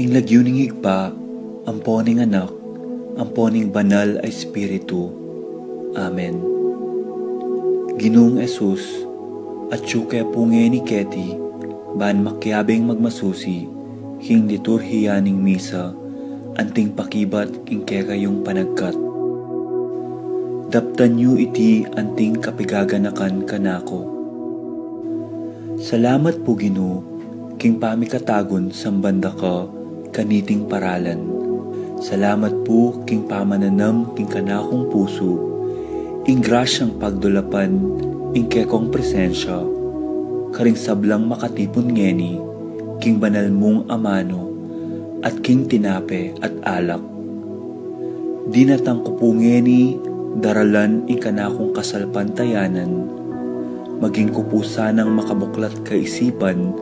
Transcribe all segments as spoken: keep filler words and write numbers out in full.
King lagyu ning Ibpa, ampo ning Anak, ampo ning Banal a Espiritu. Amen. Ginung Jesus, atyu ke pu ngeni keti, ban makiabing magmasusi king liturhiya ning misa, anting pakibat king kekayung panagkat. Daptan yu iti anting kapigaganakan kanaku. Salamat pu, Ginu, king pamikatagun samban da ka kaniting paralan. Salamat pu king pamananam king kanakung pusu ing grasyang pagdulapan ing kekong presensya karing sablang makatipun ngeni king banal mung amanu at king tinape at alak. Dinatang ku pu ngeni daralan ing kanakung kasalpantayanan, maging ku pu sanang makabuklat kaisipan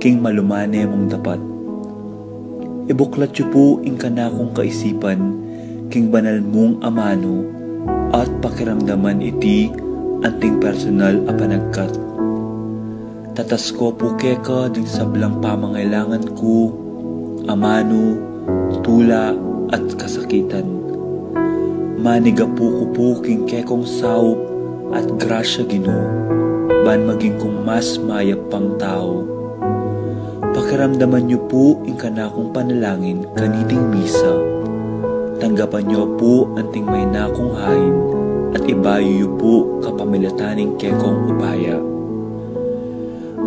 king malumane mung dapat. Ibuklat yu pu ing kanakung kaisipan king banal mung amanu at pakiramdaman iti anting personal a panagkat. Tatas ku pu keka ding sablang pamangailangan ku, amanu, tula, at kasakitan. Manigapu ku pu king kekong saup at grasya, Ginu, ban maging kung mas mayap pang tau. Pakiramdaman yu pu ing kanakung panalangin kaniting misa. Tanggapan yu pu anting maina kung hain at ibayu yu pu kapamilatan ning kekong upaya.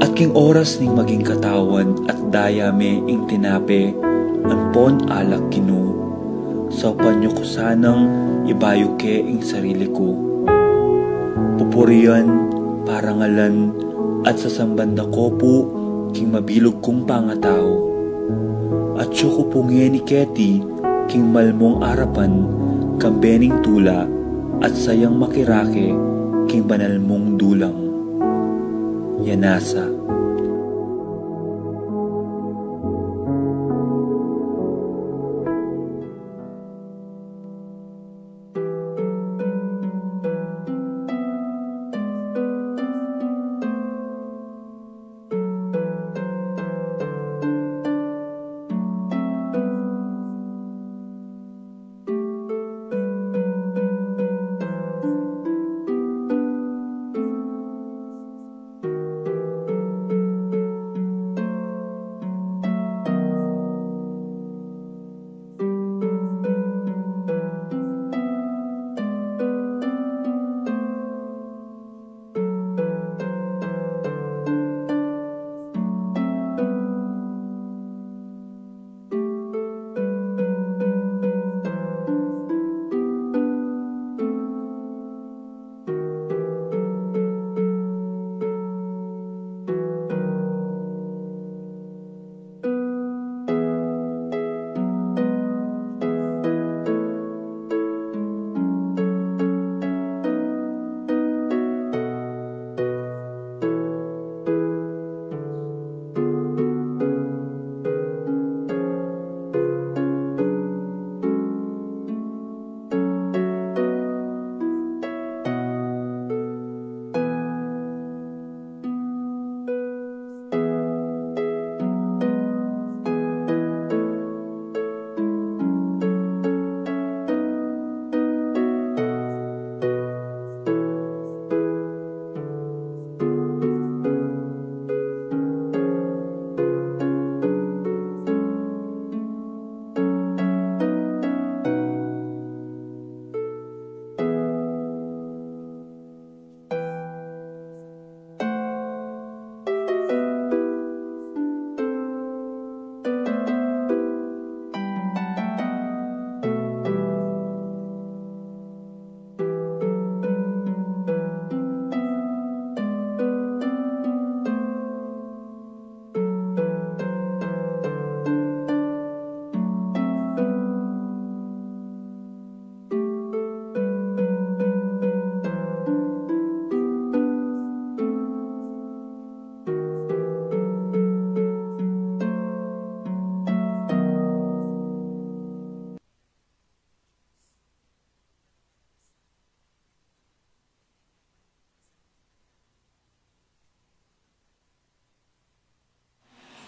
At king oras ning maging katawan at daya me ing tinape ampon alak, Ginu, saupan yu ku sanang ibayu ke ing sarili ku. Pupurian, parangalan, at sasamban da ku pu king mabilug kung pangatau. Atyu ku pu ngeni keti king malmung arapan, kambe ning tula at sayang makirake king banal mung dulang. Yanasa.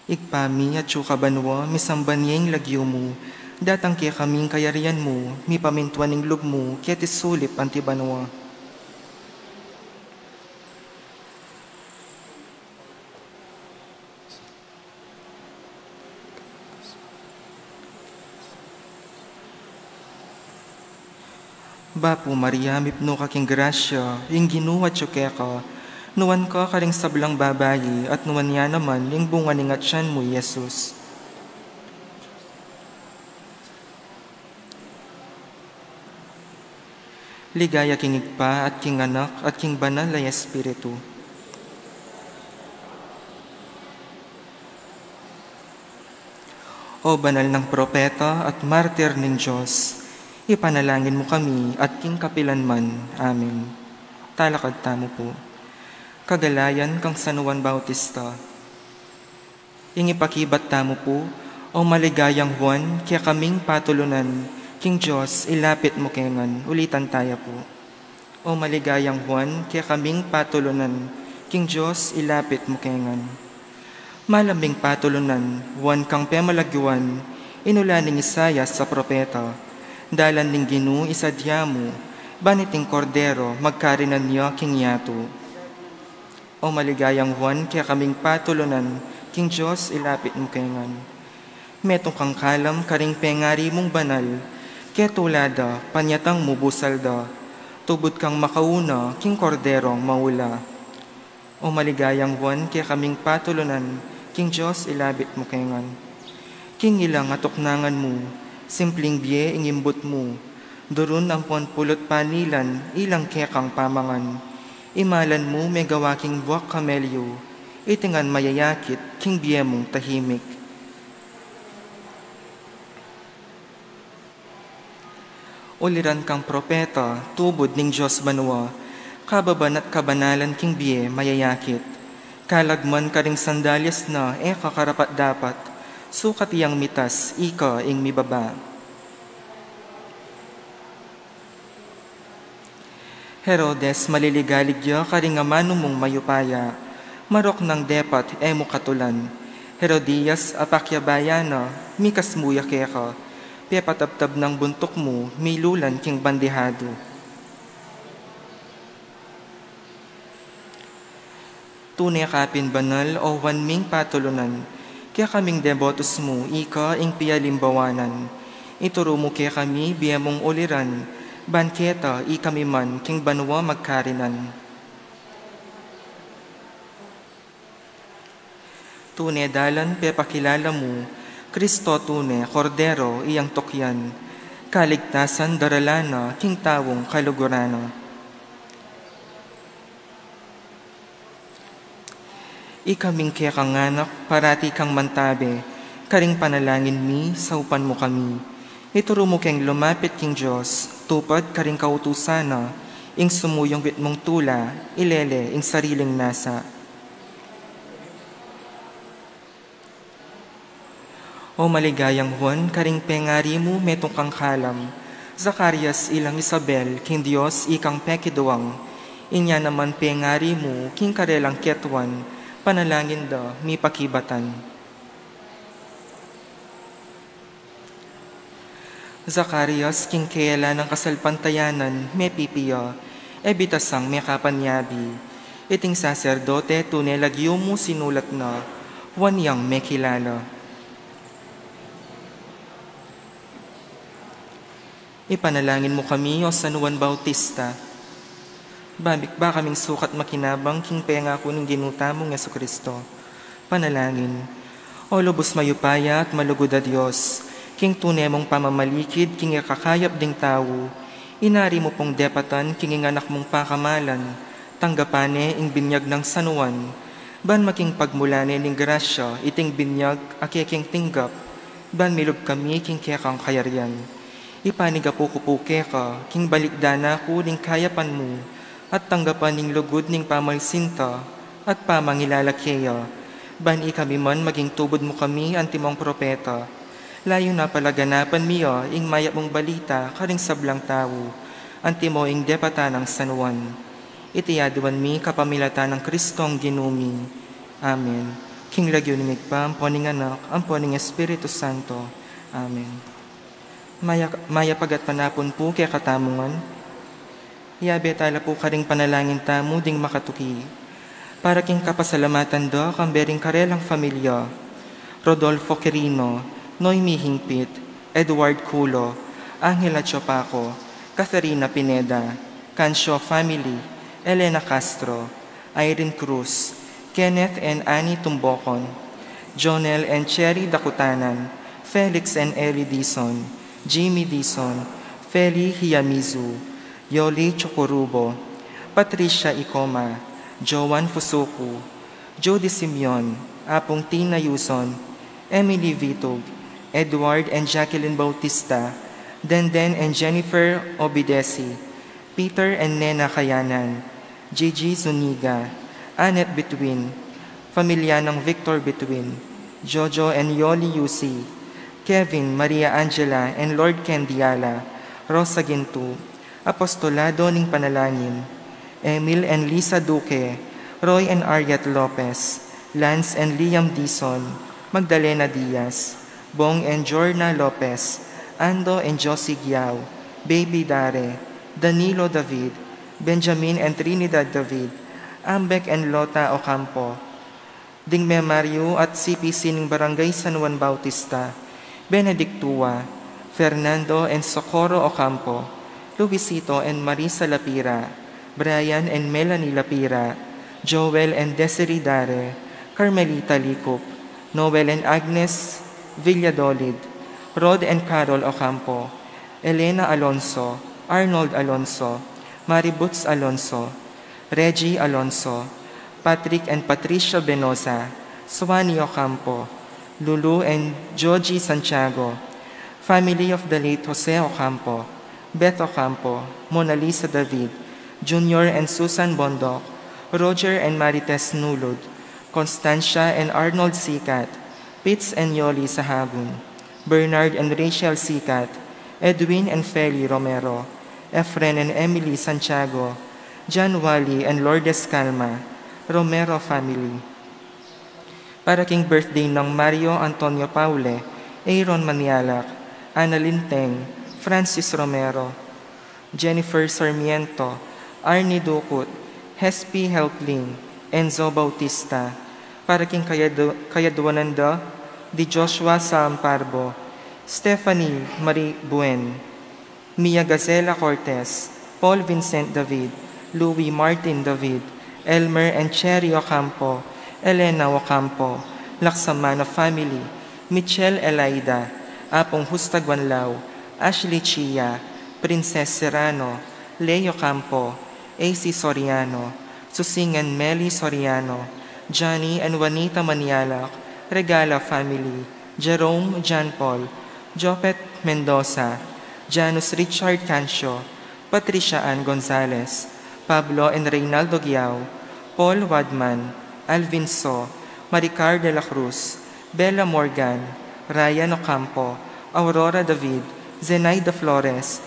Ibpa mi, atsu ka banua, misamban ya ing lagyu mu. Datang kekami ing kayarian mu, mipamintuan ing lub mu, keti sulip anti banua. Bapu Maria, mipnu ka king grasya, ing Ginu atsu keka, nuan ka karing sablang babai, at nuan ya naman ing bunga ning atian mu, i Jesus. Ligaya king Ibpa, at king Anak, at king Banal a Espiritu. O banal nang propeta at martir ning Dios, ipanalangin mu kami at king kapilan man. Amen. Talakad tamu pu. Kagalayan kang San Juan Bautista. Ing ipakibat tamu pu, O maligayang Juan, kekaming patulunan, king Dios ilapit mu kengan. Ulitan taya pu. O maligayang Juan, kekaming patulunan, king Dios ilapit mu kengan. Malaming patulunan, Juan kang pemalagyuan, inula ning Isaias a propeta. Dalan ning Ginu isadya mu, ban iting Kordero magkarinan ya king yatu. O maligayang Juan, kekaming patulunan, king Dios ilapit mu kengan. Metung kang kalam karing pengari mung banal, ketula da, panyatang mu busal da, tubud kang makauna king Korderong maula. O maligayang Juan, kekaming patulunan, king Dios ilapit mu kengan. King ilang atuknangan mu, simpling bie ing imbut mu, durun ampon pulut panilan ilang kekang pamangan. Imalan mu megawa king buak kamelyu, iti ngan mayayakit king bie mung tahimik. Uliran kang propeta, tubud ning Dios banua, kababan at kabanalan king bie mayayakit. Kalag man karing sandalyas na e ka karapat-dapat, sukat yang mitas, ika ing mibaba. Herodes, maliligalig ya karing amanu mung mayupaya, marok nang depat e mu katulan. Herodias, apakyabaya na, mikas mu ya keka, pepatabtab nang buntuk mu, milulan king bandihadu. Tune ka pin banal, O Juan ming patulunan, kekaming debotus mu, ika ing pialimbawanan. Ituru mu kekami bie mung uliran, ban keta ikami man king banua magkarinan. Tune dalan pepakilala mu, Kristo tune, Kordero, iyang tukyan, kaligtasan daralan na king taung kaluguran na. Ikaming kekang anak, parati kang mantabe, karing panalangin mi, saupan mu kami. Ituru mu keng lumapit king Dios, tupad karing kautusan na, ing sumuyung wit mung tula, ilele ing sariling nasa. O maligayang Juan, karing pengari mu metung kang kalam, Zacarias ilang Isabel, king Dios ikang pekiduang, inya naman pengari mu king karelang ketuan, panalangin da mipakibatan. Zacarias, king kela nang kasalpantayanan, mepipia, e bitasang mekapanyabi. Iting saserdote, tune lagyu mu sinulat na, Juan yang mekilala. Ipanalangin mu kami, O San Juan Bautista. Bamik ba kaming sukat makinabang king pengaku ning Ginu tamung Jesucristo. Panalangin. O lubus mayupaya at malugud a Dios, king tune mung pamamalikid king ikakayap ding tau, inari mu pung depatan king ing anak mung pakamalan, tanggapan ne ing binyag nang San Juan, ban maging pagmulan ne ning grasya iting binyag a kekeng tinggap, ban milub kami king kekang kayarian. Ipanigapu ku pu keka, king balikdan na ku ning kayapan mu, at tanggapan ning lugud ning pamalsinta, at pamangilala keya, ban ikami man maging tubud mu kami antimong propeta. Layun na pala ganapan mi ya ing mayap mung balita karing sablang tau, antimo ing depatan nang San Juan. Iti aduan mi kapamilatan nang Kristong Ginu mi. Amen. King lagyu ning Ibpa, ampo ning Anak, ampo ning Espiritu Santo. Amen. Maya, mayap a gatpanapun pu kekatamu ngan. Yabe tala pu karing panalangin tamu ding makatuki. Para king kapasalamatan da kambe ring karelang familia, Rodolfo Quirino, Noemi Hingpit, Edward Culo, Angela Chopaco, Catherina Pineda, Cancio family, Elena Castro, Irene Cruz, Kenneth and Annie Tumbocon, Jonel and Cherry Dakutanan, Felix and Ellie Dizon, Jimmy Dizon, Feli Hiyamizu, Yoli Chokurubo, Patricia Icoma, Joan Fusuku, Judy Simeon, Apung Tina Yuson, Emily Vitug, Edward and Jacqueline Bautista, Denden and Jennifer Obidesi, Peter and Nena Kayanan, Gigi Zuniga, Annette Between, pamilya nang Victor Between, Jojo and Yoli Yusi, Kevin, Maria Angela and Lord Ken Diala, Rosa Gintu, Apostolado ning Panalangin, Emil and Lisa Duque, Roy and Ariet Lopez, Lance and Liam Dizon, Magdalena Diaz, Bong and Jorna Lopez, Ando and Josie Giao, Baby Dare, Danilo David, Benjamin and Trinidad David, Ambek and Lota Ocampo, ding memaryu at C P C ning Barangay San Juan Bautista, Benedictua, Fernando and Socorro Ocampo, Luisito and Marisa Lapira, Brian and Melanie Lapira, Joel and Desiree Dare, Carmelita Licup, Noel and Agnes Villadolid, Rod and Carol Ocampo, Elena Alonso, Arnold Alonso, Maributs Alonso, Reggie Alonso, Patrick and Patricia Benosa, Suani Ocampo, Lulu and Joji Santiago, family of the late Jose Ocampo, Beth Ocampo, Mona Lisa David, Junior and Susan Bondoc, Roger and Marites Nulud, Constancia and Arnold Sicat, Pitts and Yoli Sahagun, Bernard and Rachel Sicat, Edwin and Feli Romero, Efren and Emily Santiago, John Wally and Lourdes Calma, Romero family. Para king birthday nang Mario Antonio Paule, Aaron Manialak, Ana Linteng, Francis Romero, Jennifer Sarmiento, Arnie Ducut, Hespi Helpling, Enzo Bautista. Para king kayadu-, kayaduanan da di Joshua Sam Parbo, Stephanie Marie Buen, Mia Gazela Cortez, Paul Vincent David, Louis Martin David, Elmer and Cherry Ocampo, Elena Ocampo, Laksamana family, Michelle Elaida, Apung Husta Guanlao, Ashley Chia, Princess Serrano, Leo Campo, A C Soriano, Susing and Meli Soriano, Johnny and Juanita Manialak, Regala family, Jerome John Paul, Jopet Mendoza, Janus Richard Cancio, Patricia Ann Gonzalez, Pablo and Reynaldo Guiao, Paul Wadman, Alvin So, Maricar de la Cruz, Bella Morgan, Ryan Ocampo, Aurora David, Zenaida Flores,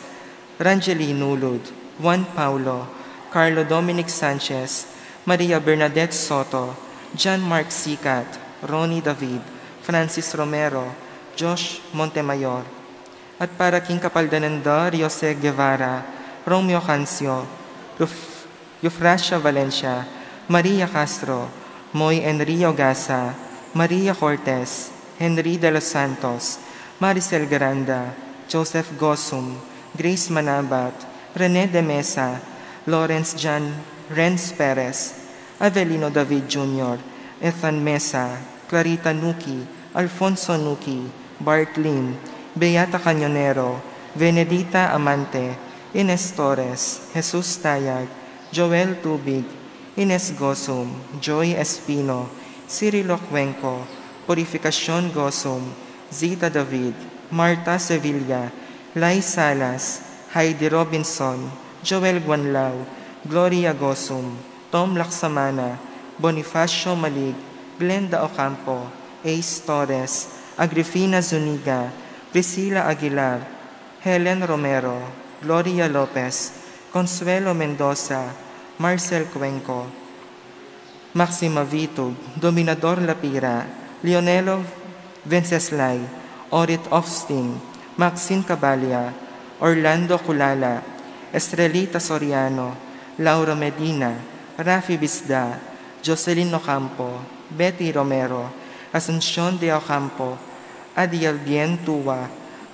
Rangeline Nulud, Juan Paulo, Carlo Dominic Sanchez, Maria Bernadette Soto, John Mark Sicat, Ronnie David, Francis Romero, Josh Montemayor. At para king kapaldanan da Riose Guevara, Romeo Cancio, Ruf-, Eufrasia Valencia, Maria Castro, Moy Enrio Gasa, Maria Cortez, Henry de los Santos, Maricel Granda, Joseph Gosum, Grace Manabat, Rene de Mesa, Lawrence John Renz Perez, Avelino David Junior, Ethan Mesa, Clarita Nuki, Alfonso Nuki, Bart Lim, Beata Cañonero, Venedita Amante, Ines Torres, Jesus Tayag, Joel Tubig, Ines Gosum, Joy Espino, Cirilo Cuenco, Purificacion Gosum, Zita David, Marta Sevilla, Lai Salas, Heidi Robinson, Joel Guanlao, Gloria Gosum, Tom Laksamana, Bonifacio Malig, Glenda Ocampo, Ace Torres, Agrifina Zuniga, Priscilla Aguilar, Helen Romero, Gloria Lopez, Consuelo Mendoza, Marcel Cuenco. Maxima Vitug, Dominador Lapira, Leonelo Venceslay, Orit Ofsting, Maxine Cabalia, Orlando Culala, Estrelita Soriano, Laura Medina, Rafi Bisda, Jocelyn Ocampo, Betty Romero, Asuncion de Ocampo, Adiel Bien Tua,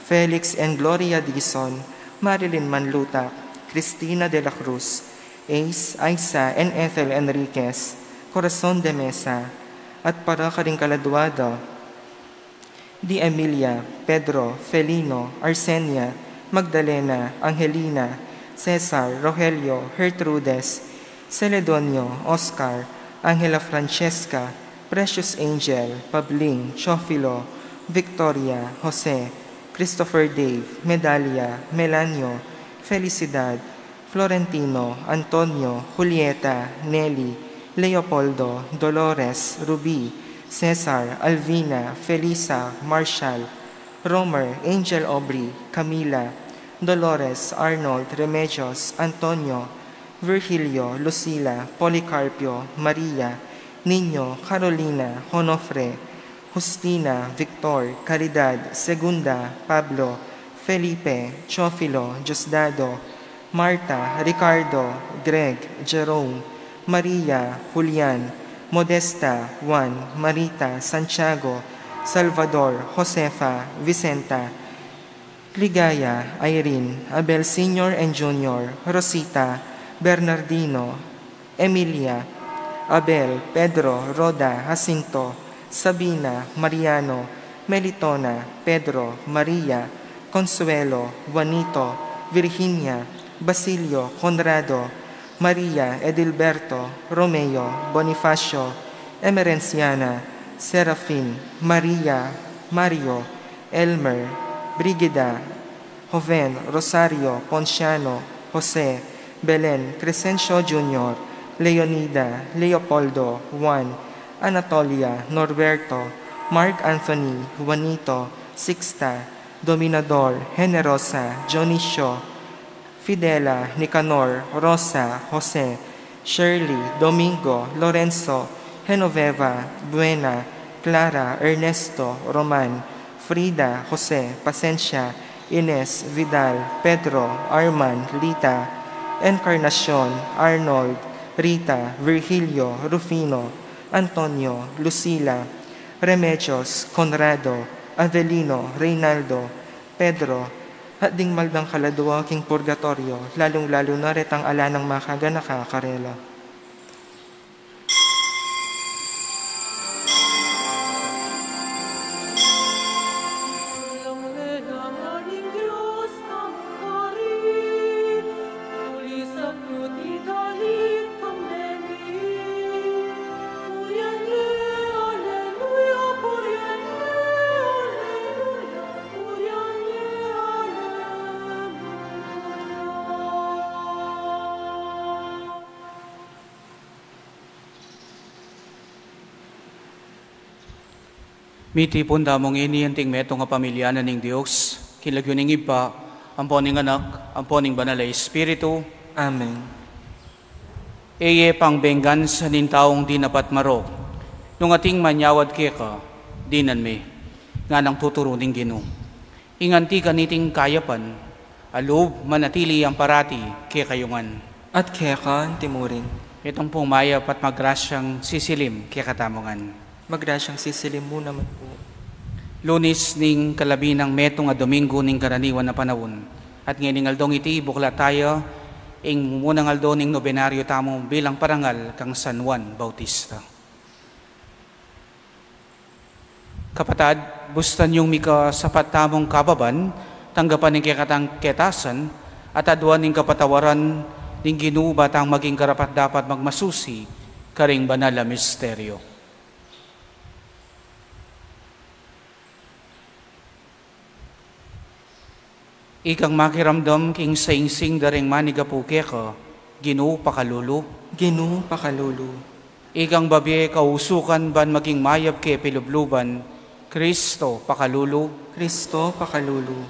Felix and Gloria Dizon, Marilyn Manlutak, Cristina de la Cruz, Ace, Aiza, and Ethel Enriquez, Corazon de Mesa, at para karing kaladua da, di Emilia, Pedro, Felino, Arsenia, Magdalena, Angelina, Cesar, Rogelio, Gertrudes, Celedonio, Oscar, Angela Francesca, Precious Angel, Pabling, Teofilo, Victoria, Jose, Christopher Dave, Medalia, Melanio, Felicidad, Florentino, Antonio, Julieta, Nelly, Leopoldo, Dolores, Ruby, Cesar, Alvina, Felisa, Marshall, Romer, Angel Aubrey, Camila, Dolores, Arnold, Remedios, Antonio, Virgilio, Lucila, Policarpio, Maria, Niño, Carolina, Honofre, Justina, Victor, Caridad, Segunda, Pablo, Felipe, Teofilo, Diosdado, Marta, Ricardo, Greg, Jerome, Maria, Julian, Modesta, Juan, Marita, Santiago, Salvador, Josefa, Vicenta, Ligaya, Irene, Abel Senior and Junior, Rosita, Bernardino, Emilia, Abel, Pedro, Rhoda, Jacinto, Sabina, Mariano, Melitona, Pedro, Maria, Consuelo, Juanito, Virginia, Basilio, Conrado, Maria, Edilberto, Romeo, Bonifacio, Emerenciana, Serafin, Maria, Mario, Elmer, Brigida, Joven, Rosario, Ponciano, Jose, Belen, Crescencio Junior, Leonida, Leopoldo, Juan, Anatolia, Norberto, Mark Anthony, Juanito, Sixta, Dominador, Generosa, Dionisio, Fidela, Nicanor, Rosa, Jose, Shirley, Domingo, Lorenzo, Genoveva, Buena, Clara, Ernesto, Roman, Frida, Jose, Pasencia, Ines, Vidal, Pedro, Arman, Lita, Encarnacion, Arnold, Rita, Virgilio, Rufino, Antonio, Lucila, Remedios, Conrado, Avelino, Reynaldo, Pedro, at ding maldang kaladua king purgatorio, lalung-lalu na retang ala nang makaganaka karela. Mitipun tamu ngeni anting metung a pamilya na ning Dios, king lagyu ning Ibpa, ampo ning Anak, ampo ning Banal a Espiritu. Amen. E ye pang benggansa ning taung di dapat marok. Nung ating manyawad keka, dinan me, nganang tuturu ning Ginu. Ing anti kaniting kayapan, a lub manatili yang parati kekayu ngan. At keka antimurin. Itang pung mayap at magrasyang sisilim kekatamu ngan. Magrasyang sisilim mu naman pu. Lunis ning kalabi nang metung a Domingo ning karaniwan a panaun. At ngening aldong iti, ibuklat taya ing mumunang aldo ning nobenaryo tamu bilang parangal kang San Juan Bautista. Kapatad, bustan yung mika sapat tamung kababan, tanggapan ing kekatang ketasan, at aduan ing kapatawaran ning Ginu ba tang maging karapat-dapat magmasusi karing banal a misteryo. Ikang makiramdam king saingsing da ring manigapu keka, Ginu pakalulu. Ginu pakalulu. Ikang babie kausukan ban maging mayap ke pilubluban, Kristo pakalulu. Kristo pakalulu.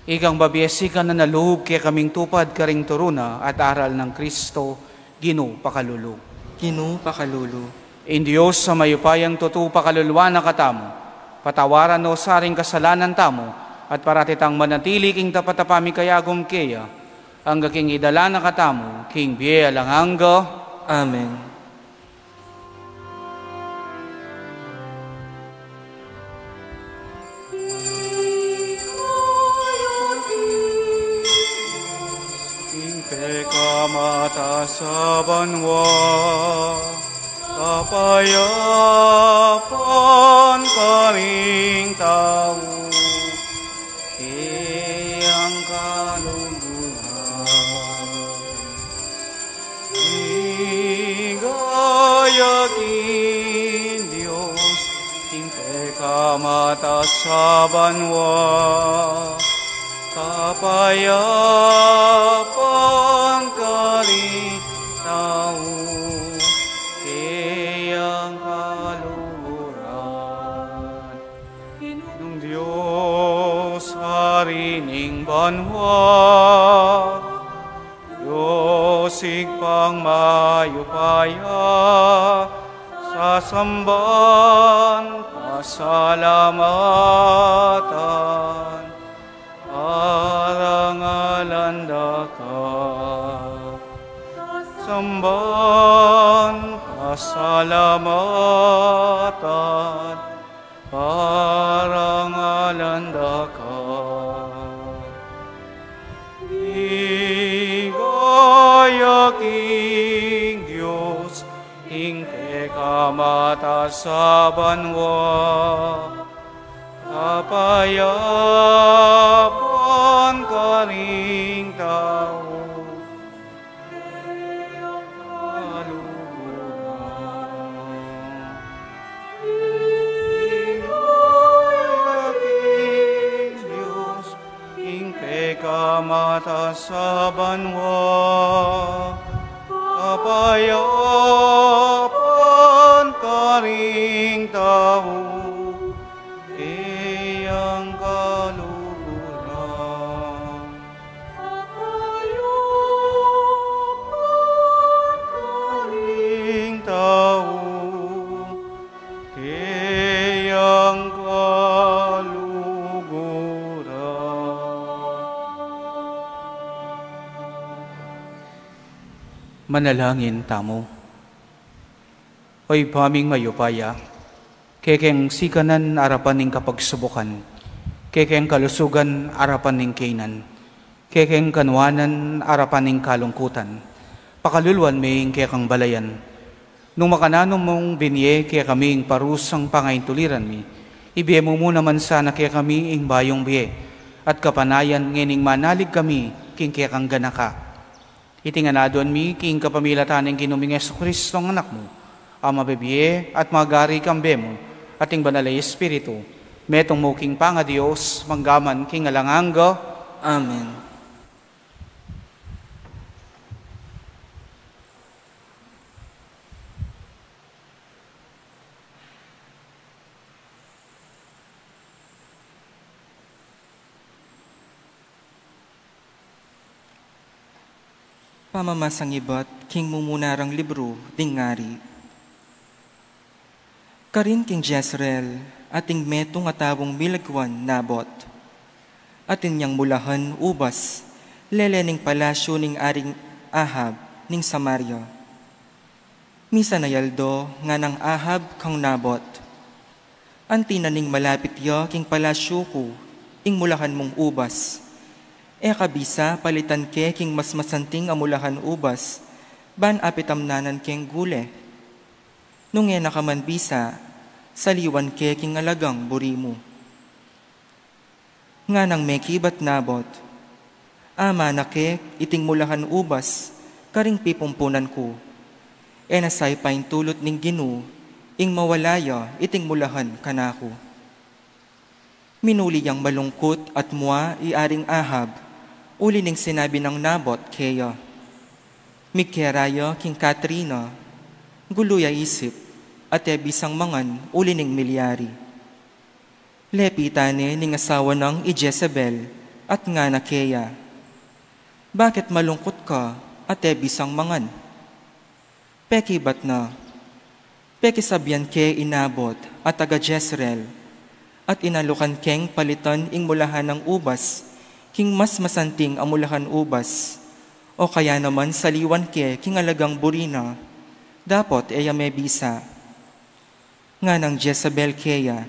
Ikang babie sikanan a lub kekaming tupad karing turu na at aral nang Kristo, Ginu pakalulu. Ginu pakalulu. Ing Dios a mayupayang tutu pakaluluan na katamu, patawaran no sa ring kasalanan tamu, at parati tang manatili king tapat a pamikayagum keya, angga king idala na katamu king bie alang angga. Amen. Ing pekamataas a banua, kapayapan karing tau, keyang kaluguran. Ligaya king Dios, ing pekamataas a banua, kapayapan karing tau, keyang kaluguran. Ing Dios, Ari ning banua, Dios Ibpang mayupaya, sasamban, pasalamatan, parangalan da ka. Samban, pasalamatan, parangalan da ka. Ligaya king Dios, ing pekamataas a banua, kapayapan karing tau, kaluguran. Ing pekamataas a banua, kapayapan karing tau, keyang kaluguran. Kapayapan karing tau, keyang kaluguran. Manalangin tamu. O Ibpa ming mayupaya, kekeng sikanan arapan ning kapagsubukan, kekeng kalusugan arapan ning kainan, kekeng kanuanan arapan ning kalungkutan, pakaluluan me ing kekang balayan. Nung makananu mung binie kekami ing parusang pangaintuliran mi, ibie mu mu naman sana kekami ing bayung bie at kapanayan ngening manalig kami king kekang ganaka. Iti ngan aduan mi king kapamilatan ning Ginu ming Jesucristo a Anak mu, a mabibie at magari kambe mu at ning Banal a Espiritu, metung mu king pangaDios, mangga man king alang angga. Amen. Pamamasang ibat king mumunarang libru ding ngari. Karin king Jezreel, atin metung a taung milaguan Nabot. Atin yang mulahan ubas, lele ning palasyu ning Aring Ahab ning Samaria. Misan a aldo, nganang Ahab kang Nabot, "Anti na ning malapit ya king palasyu ku ing mulahan mung ubas. E ka bisa palitan ke king mas masanting a mulahan ubas, ban apitamnanan keng gule? Nung e na ka man bisa, saliwan ke king alagang buri mu." Nganang mekibat Nabot, "Amana ke iting mulahan ubas karing pipumpunan ku. E na sa ipaintulut ning Ginu ing mawala ya iting mulahan kanaku." Minuli yang malungkut at mua i Aring Ahab, uli ning sinabi nang Nabot keya. Migkera ya king katrina, gulu ya isip, at e bisang mangan uli ning milyari. Lepitan ne ning asawa nang i Jezebel at ngana keya, "Bakit malungkut ka at e bisang mangan?" Pekibat na, Pekisabian ke i Nabot a taga Jezreel, at inalukan keng palitan ing mulahan nang ubas king mas masanting a mulahan ubas, o kaya naman saliwan ke king alagang buri na, dapot e ya mebisa. Nganang Jezebel keya,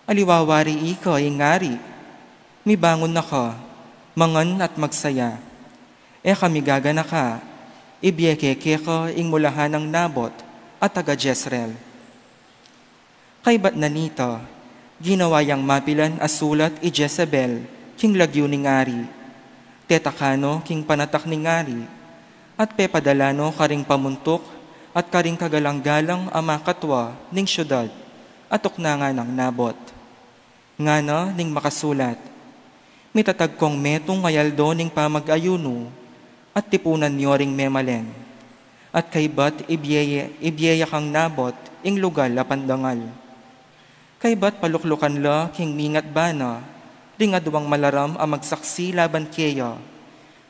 "Aliwa wari ika ing ari, mibangun na ka, mangan at magsaya. E ka migaganaka, ibie ke keka ing mulahan nang Nabot a taga Jezreel." Kaybat na nita, ginawa yang mapilan a sulat i Jezebel king lagyu ning ari. Tetakan no king panatak ning ari, at pepadala no karing pamuntuk at karing kagalang-galang a makatwa ning siudad a tuknangan nang Nabot. Ngana ning makasulat, "Mitatag kong metung a aldo ning pamag-ayunu, at tipunan yo ring memalen. At kaybat ibie, ibie ya kang Nabot ing lugal a pandangal." Kaybat paluklukan la king mingat bana ring aduang malaram a magsaksi laban keya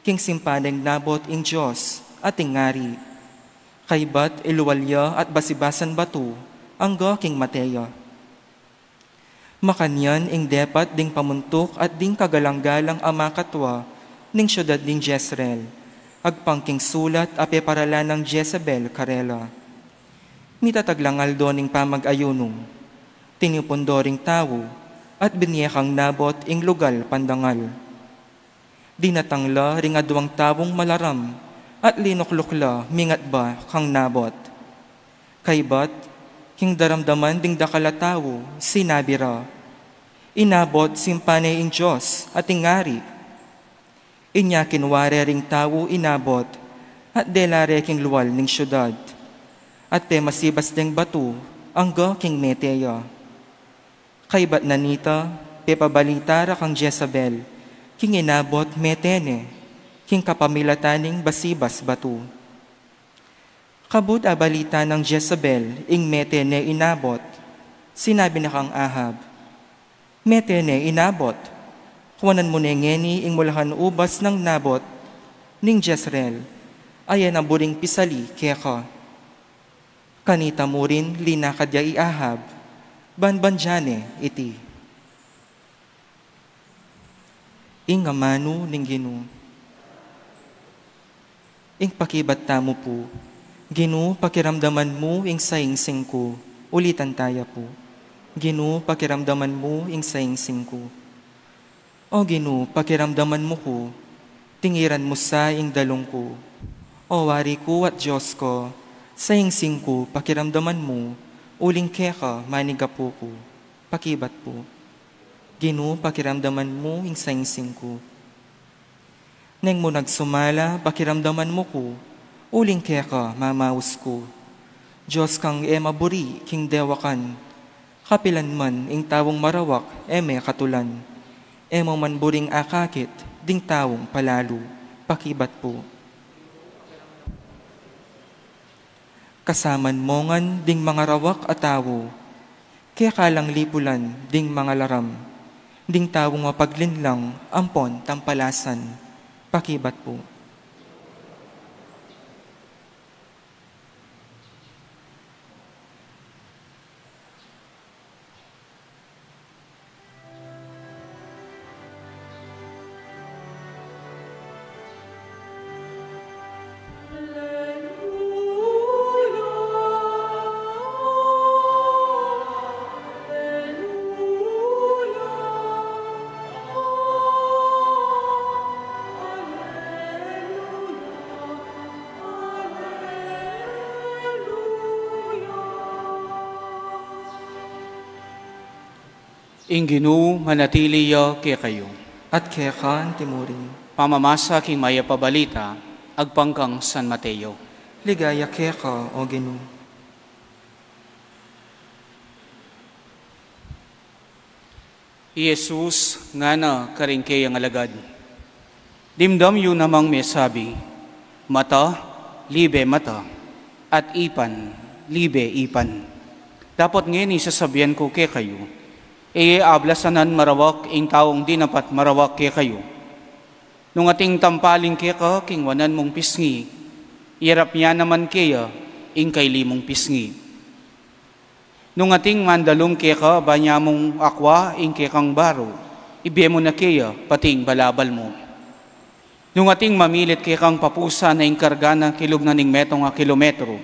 king simpa neng Nabot ing Dios at ing ari. Kaybat ilual ya at basibasan batu angga king mate ya. Makanyan ing depat ding pamuntuk at ding kagalang-galang a makatwa ning siudad ning Jezreel, agpang king sulat a peparalan nang Jezebel karela. Mitatag lang aldo ning pamag-ayunu. Tinipun do ring tau, at binie kang Nabot ing lugal pandangal. Dinatang la ring aduang taung malaram, at linukluk la mingat ba kang Nabot. Kaybat, king daramdaman ding dakal a tau, sinabi ra, "I Nabot simpa ne ing Dios at ing ari." Inya kinwa re ring tau i Nabot, at dela re king lual ning siudad, at pemasibas deng batu angga king mete ya. Kaybat na nita, pepabalita ra kang Jezebel king i Nabot mete ne, king kapamilatan ning basibas batu. Kabud abalita nang Jezebel ing mete ne i Nabot, sinabi na kang Ahab, "Mete ne i Nabot, kuanan mu ne ngeni ing mulahan ubas nang Nabot ning Jezreel, a e na buring pisali keka." Kanita murin linakad ya i Ahab, ban bandian ne iti. Ing amanu ning Ginu. Ing pakibat tamu pu. Ginu, pakiramdaman mu ing saingsing ku. Ulitan taya pu. Ginu, pakiramdaman mu ing saingsing ku. O Ginu, pakiramdaman mu ku, tingiran mu sa ing dalung ku. O Wari ku at Dios ku, saingsing ku, pakiramdaman mu, uling keka manigapu ku. Pakibat pu. Ginu, pakiramdaman mu ing saingsing ku. Neng mu nagsumala, pakiramdaman mu ku, uling keka mamaus ku. Dios kang e maburi king dewakan, kapilan man ing taung marawak e me katulan. E mu man buring akakit ding taung palalu, pakibat pu. Kasaman mu ngan ding mangarawak a tau, keka lang lipulan ding mangalaram, ding taung mapaglinlang ampon tampalasan, pakibat pu. Ing Ginu manatili ya kekayu. At keka antimurin. Pamamasa king mayap a balita agpang kang San Mateo. Ligaya keka, O Ginu. I Jesus ngana karing keyang alagad, dimdam yu namang mesabi, mata, libe mata, at ipan, libe ipan. Dapot ngeni sasabian ku kekayu, e ye ablasanan marawak ing taung dinapat marawak kekayu. Nung ating tampaling keka king wanan mung pisngi, iyarap ya naman keya ing kaili mung pisngi. Nung ating mandalum keka, banya mung akwa ing kekang baru, ibie mu na keya pati ing balabal mu. Nung ating mamilit kekang papusan na ing karga na kilub na ning metung a kilometro,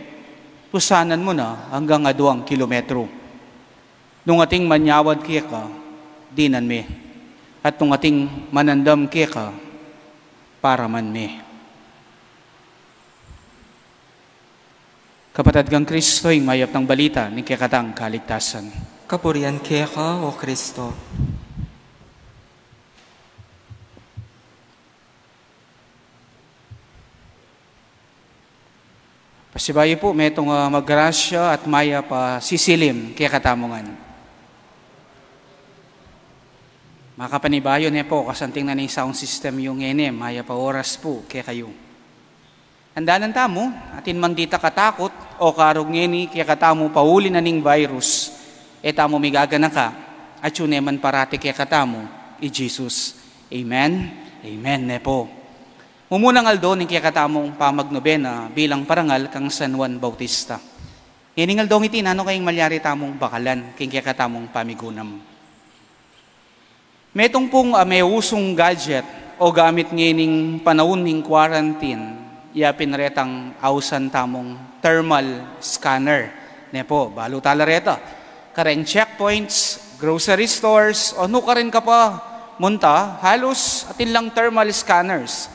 pusanan mu na anggang aduang kilometro. Nung ating manyawad keka, dinan me. At nung ating manandam keka, paraman me. Kapatad kang Kristo, ing mayap nang balita ning kekatang kaligtasan. Kapurian keka, O Kristo. Pasibayu pu, metung a magrasya at mayap a sisilim kekatamu ngan. Makapanibayu ne pu, kasanting na ning sound system yu ngeni, mayap a oras pu kekayu. Andanan tamu, atin man dita katakut o karug ngeni kekatamu pauli na ning virus, e tamu migaganaka, atyu ne man parati kekatamu i Jesus. Amen? Amen ne pu. Mumunang aldo ning kekatamung pamagnobena bilang parangal kang San Juan Bautista. Ngening aldong iti, nanu kayang malyari tamung bakalan king kekatamung pamigunam? Metung pung, ah, meusung gadget o gamit ngening panaun ning quarantine, ya pin retang ausan tamung thermal scanner. Ne pu, balu tala reta. Kareng checkpoints, grocery stores, o nukarin ka pa munta, halus atin lang thermal scanners.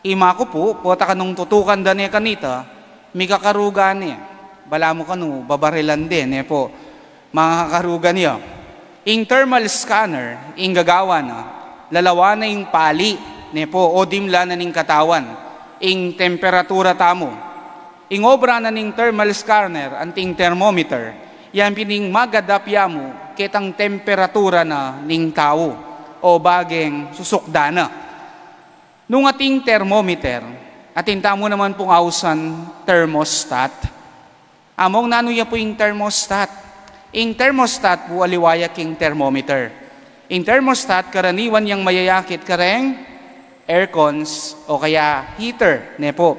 Ima ku pu, pota kanung tutukan da ne kanita, mikakarugan ne. Balamu kanu, babarilan de, ne pu. Makakarugan ya. Ing thermal scanner, ing gagawan na, lalawan na ing pali, ne pu, o dimla na ning katawan, ing temperatura tamu. Ing obra na ning thermal scanner, anting thermometer, yan pin ing magadap ya mu ketang temperatura na ning tau, o bageng susukdan na. Nung ating thermometer, atin tamu naman pung ausan thermostat. Among nanu ya pu ing thermostat? Ing thermostat pu aliwa ya king thermometer. Ing thermostat karaniwan yang mayayakit kareng aircons o kaya heater, ne pu.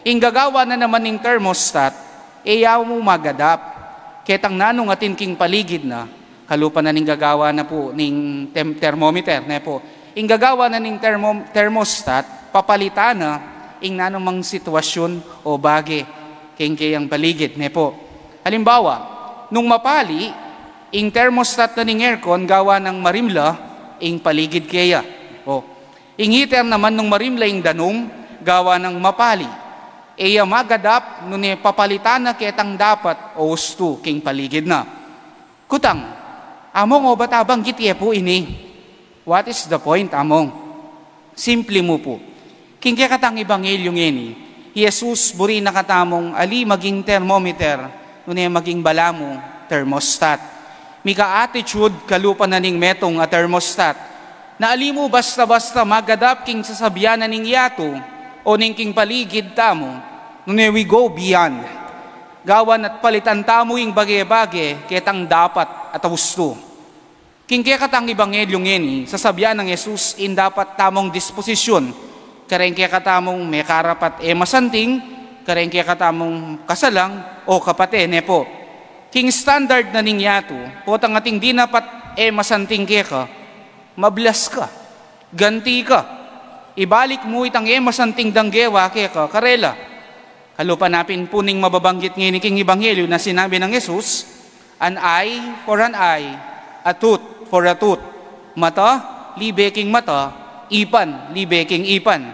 Ing gagawan na naman ning thermostat, e ya mu magadap ketang nanung atin king paligid na, kalupa na ning gagawan na pu ning tem-, thermometer, ne pu. Ing gagawan na ning thermo-, thermostat, papalitan na ing nanumang sitwasyun o bage king keyang paligid, ne pu. Halimbawa, nung mapali, ing thermostat na ning aircon gawan nang marimla ing paligid keya. O, ing heater naman nung marimla ing danum, gawan nang mapali. E ya magadap nune papalitan na ketang dapat o ustu king paligid na. Kutang, among, o bata banggit ye pu ini? What is the point, among? Simple mu pu. King kekatang ebanghelyu ngeni, i Jesus buri na katamung ali maging thermometer, nune maging balamu thermostat. Mika-attitude kalupa na ning metung a thermostat. Na ali mu basta-basta magadap king sasabian na ning yatu o ning king paligid tamu, nune we go beyond. Gawan at palitan tamu ing bage-bage ketang dapat at ustu. King kekatang ebanghelyu ngeni, sasabian nang Jesus ing dapat tamung disposisyun, kareng kekatamung mekarapat e masanting, kareng kekatamung kasalang o kapate, ne pu. King standard na ning yatu, potang ating dinapat e masanting keka, mablas ka, ganti ka. Ibalik mu itang e masanting dang gewa keka karela. Kalupa na pin pu ning mababanggit ngeni king ebanghelyu na sinabi nang Jesus, "An eye for an eye, a tooth for a tooth." Mata libe king mata, ipan libe king ipan.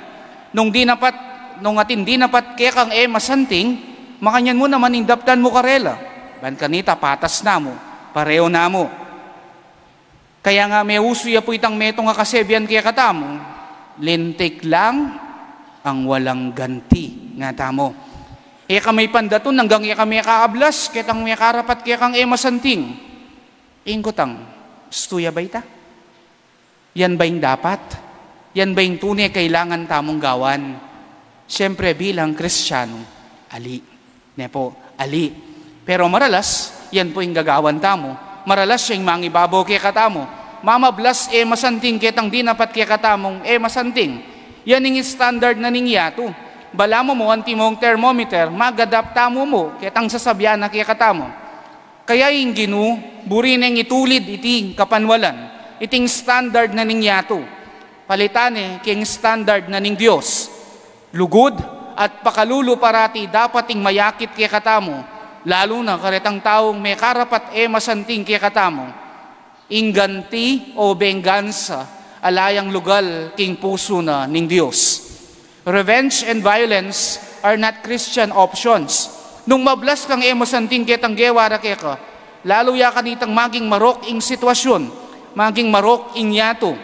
Nung dinapat, nung atin dinapat kekang e masanting, makanyan mu naman ing daptan mu karela. Ban kanita patas na mu, pareu na mu. Kaya nga meusu ya pu itang metung a kasebian kekatamu, "Lintik lang ang walang ganti," nga tamu. E ka me pandatun anggang e ka mekaablas ketang mekarapat kekang e masanting. Ing kutang, ustu ya ba ita? Yan ba ing dapat? Yan ba ing tune kailangan tamung gawan? Siyempre, bilang Kristiyanu, ali. Ne pu, ali. Pero maralas, yan pu ing gagawan tamu. Maralas yang mangibabaw kekatamu. Mamablas e masanting ketang dinapat kekatamung e masanting. Yan ing standard na ning yatu. Balamu mu antimong thermometer, magadap tamu mu ketang sasabian na kekatamu. Kaya ing Ginu, buri neng itulid iting kapanwalan, iting standard na ning yatu. Palitan ne king standard na ning Dios. Lugud at pakalulu parati dapat ing mayakit kekatamu, lalu na karetang taung mekarapat e masanting kekatamu. Ing ganti o benggansa, ala yang lugal king pusu na ning Dios. Revenge and violence are not Christian options. Nung mablas kang e masanting ketang gewa ra keka, lalu ya kanitang maging marok ing sitwasyun, maging marok ing yatu.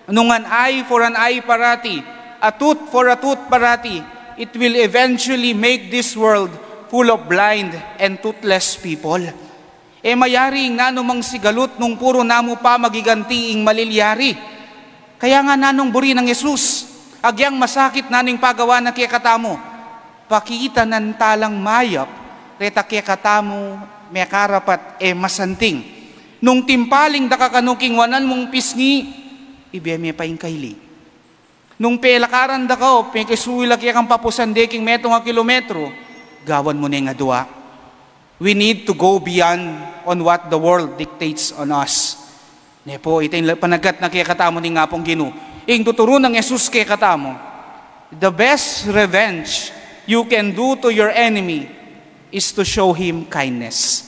Nung an eye for an eye parati, a tooth for a tooth parati, it will eventually make this world full of blind and toothless people. E mayari ing nanumang sigalut nung puru namu pa magiganti ing malilyari. Kaya nga nanung buri nang Jesus, agyang masakit na ning pagawa na kekatamu, pakita nan talang mayap, reta kekatamu mekarapat e masanting. Nung timpaling da ka kanu king wanan mung pisngi, ibie me pa ing kaili. Nung pelakaran da ka o pekisuy la kekang papusan de king metung a kilometro, gawan mu neng adua. We need to go beyond on what the world dictates on us. Ne pu, ita ing panagat na kekatamu ning Apung Ginu. Ing tuturu nang Jesus kekatamu, the best revenge you can do to your enemy is to show him kindness.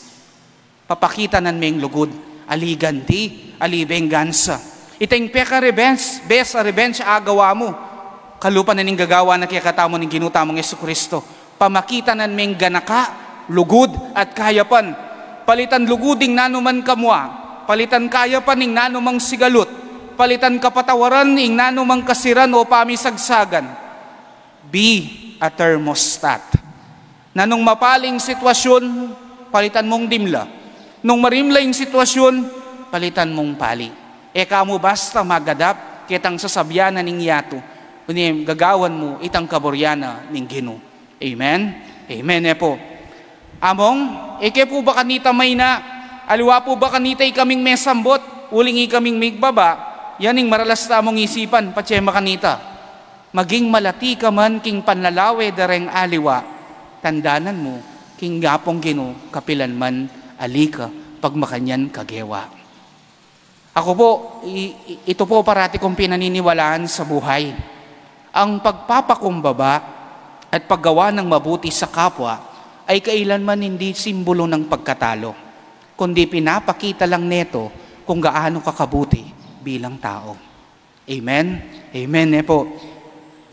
Papakita nan meng lugud, ali ganti, ali benggansa. Ita ing peka-revenge, best a revenge agawa mu. Kalupa na ning gagawa na kekatamu ning Ginu tamung Jesucristo. Pamakita nan meng ganaka, lugud, at kayapan. Palitan lugud ing nanuman kamua. Palitan kayapan ing nanumang sigalut. Palitan kapatawaran ing nanumang kasiran o pamisagsagan. Be a thermostat. Nanung mapali ing sitwasyun, palitan mung dimla. Nung marimla ing sitwasyun, palitan mung pali. E ka mu basta magadap ketang sasabian na ning yatu, kundi gagawan mu itang kaburian na ning Ginu. Amen? Amen, e pu. Among, e ke pu ba kanita maina, aliwa pu ba kanita ikaming mesambut, uling ikaming migbaba, yan ing maralas tamung isipan, patse makanita. Maging malati ka man king panlalawe da reng aliwa, tandanan mu, king Apung Ginu, kapilan man ali ka, pagmakanyan ka gewa. Aku po, i-, i-, ito po parati kong pinaniniwalaan sa buhay. Ang pagpapakumbaba at paggawa ng mabuti sa kapwa ay kailanman hindi simbolo ng pagkatalo, kundi pinapakita lang neto kung gaano ka kabuti bilang tao. Amen? Amen, e pu.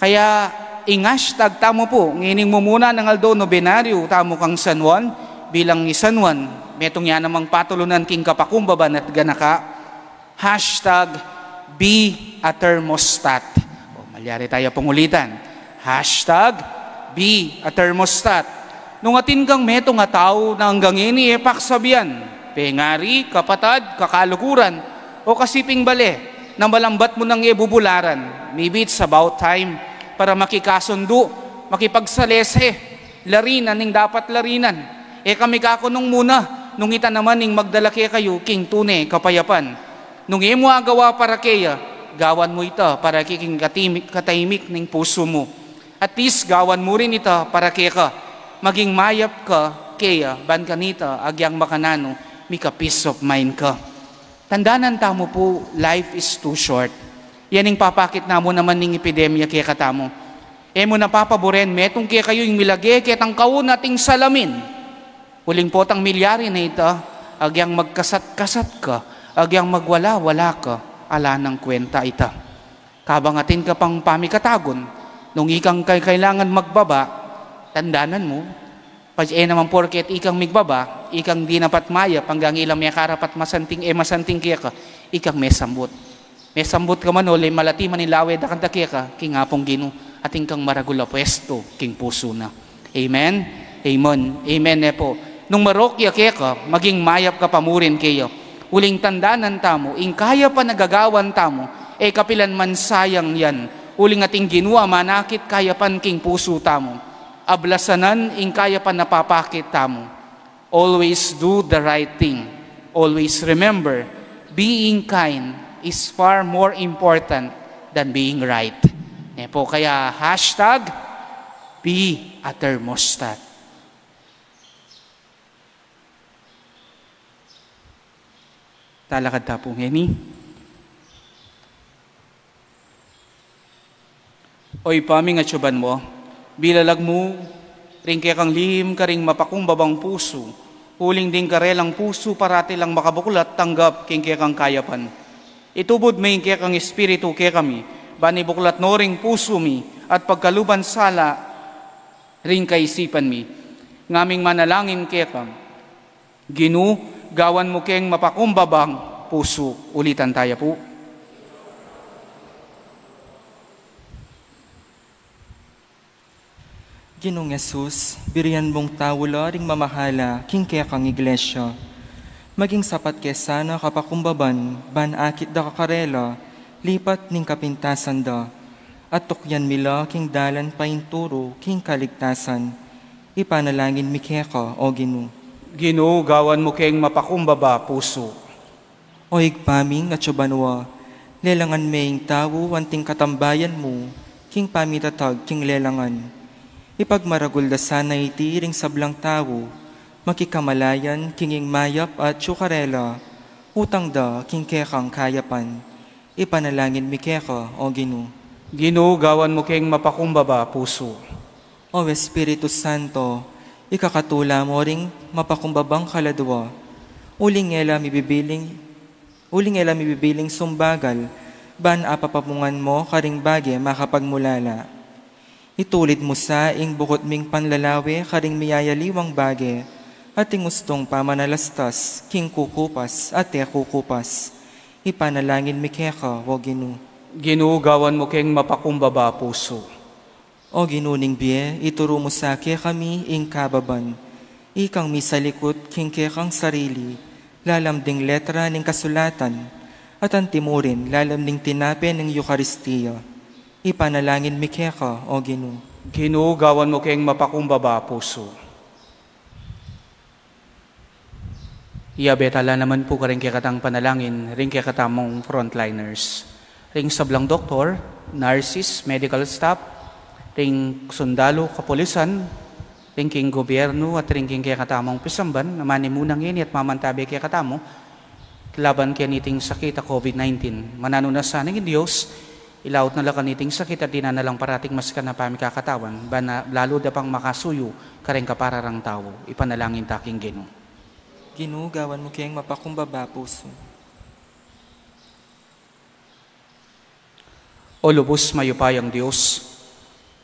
Kaya, ing hashtag tamu pu, ngening mumuna nang aldo nobenaryu tamu kang San Juan, bilang i San Juan, metung ya namang patulunan king kapakumbaban at ganaka, hashtag be a thermostat. O, malyari taya pung ulitan. Hashtag be a thermostat. Nung atin kang metung a tau na anggang ini e pa kasabian, pengari, kapatad, kakaluguran, o kasiping bale, na malambat mu nang e bubularan. Maybe it's about time para makikasundu, makipagsalese, larinan ing dapat larinan. E kami kakunung muna, nung ita naman ing magdala kekayu king tune kapayapan. Nung e mu agawa para keya, gawan mu ita para king katimi-, katahimik ning pusu mu. At least, gawan mu rin ita para keka. Maging mayap ka keya, ban kanita, agyang makananu, mika peace of mind ka. Tandanan tamu pu, life is too short. Yan ing papakit namu naman ning epidemya kekatamu. E mu na papaburen, metung kekayu ing milage ketang kaun ating salamin. Uling potang milyari na ita, agyang magkasat-kasat ka, agyang magwala-wala ka, ala nang kwenta ita. Kabang atin ka pang pamikatagun, nung ikang kay-, kailangan magbaba, tandanan mu, pag e naman porket ikang migbaba, ikang di napat mayap, anggang ila mekarapat masanting, e masanting keka, ikang mesambut. Mesambut ka man o, le malati man ing lawe da kanta keka, king Apung Ginu, atin kang maragul a pwestu, king pusu na. Amen? Amen. Amen, e pu. Nung marok ya keka, maging mayap ka pa mu rin keya. Uling tandanan tamu, ing kayapan a gagawan tamu, e kapilan man sayang yan. Uling ating Ginu a manakit kayapan king pusu tamu. Ablasanan ing kayapan a papakit tamu. Always do the right thing. Always remember, being kind is far more important than being right. Ne pu, kaya hashtag be a thermostat. Talakad ta pu ngeni. O Ibpa ming atsu banua, bilalag mu ring kekang lihim karing mapakumbabang pusu, uling ding karelang pusu parati lang makabuklat tanggap king kekang kayapan. Itubud me ing kekang Espiritu kekami, ban ibuklat no ring pusu mi at pagkaluban sala ring kaisipan mi. Ngaming manalangin keka, Ginu, gawan mu keng mapakumbabang pusu. Ulitan taya pu. Ginung Jesus, birian mung tau la ring mamahala king kekang iglesia. Maging sapat ke sana kapakumbaban ban akit da ka karela lipat ning kapintasan da, at tukyan mi la king dalan painturu king kaligtasan. Ipanalangin mi keka, o Ginu. Ginu, gawan mu keng mapakumbaba pusu. O Ibpa ming atsu banua, lelangan me ing tau anting katambayan mu king pamitatag king lelangan. Ipagmaragul da sana iti ring sablang tau, makikamalayan king ing mayap atsu karela, utang da king kekang kayapan. Ipanalangin mi keka, o Ginu. Ginu, gawan mu keng mapakumbaba pusu. O Espiritu Santo, ikakatula mo ring mapakumbabang kaladua, uling e la mibibiling, uling e la mibibiling sumbagal, ban apapamungan mo karing bage makapagmulala. Itulid mu sa ing bukut ming panlalawe karing miyayaliwang bage, at ing ustung pamanalastas king kukupas at e kukupas. Ipanalangin mi keka, o Ginu. Ginu, gawan mu keng mapakumbaba pusu. O Ginu ning bie, ituru mu sa kekami ing kababan, ikang misalikut king kekang sarili, lalam ding letra ning kasulatan, at antimurin lalam ning tinape ning Eukaristia. Ipanalangin mi keka, o Ginu. Ginu, gawan mu keng mapakumbaba pusu. Iyabe ta la naman pu karing kekatang panalangin ring kekatamung frontliners, ring sablang doktor, nurses, medical staff, ring sundalu, kapulisan, ring king gobyernu at ring king kekatamung pisamban a manimuna ngeni at mamantabe kekatamu laban keniting sakit a COVID nineteen. Mananu na sana ing Dios, ilaut na la kaniting sakit at dinan na lang parating masikan a pamikakatawan, ban lalu da pang makasuyu karing kapararang tau. Ipanalangin ta king Ginu. Ginu, gawan mu keng mapakumbaba pusu. O lubus mayupayang Dios,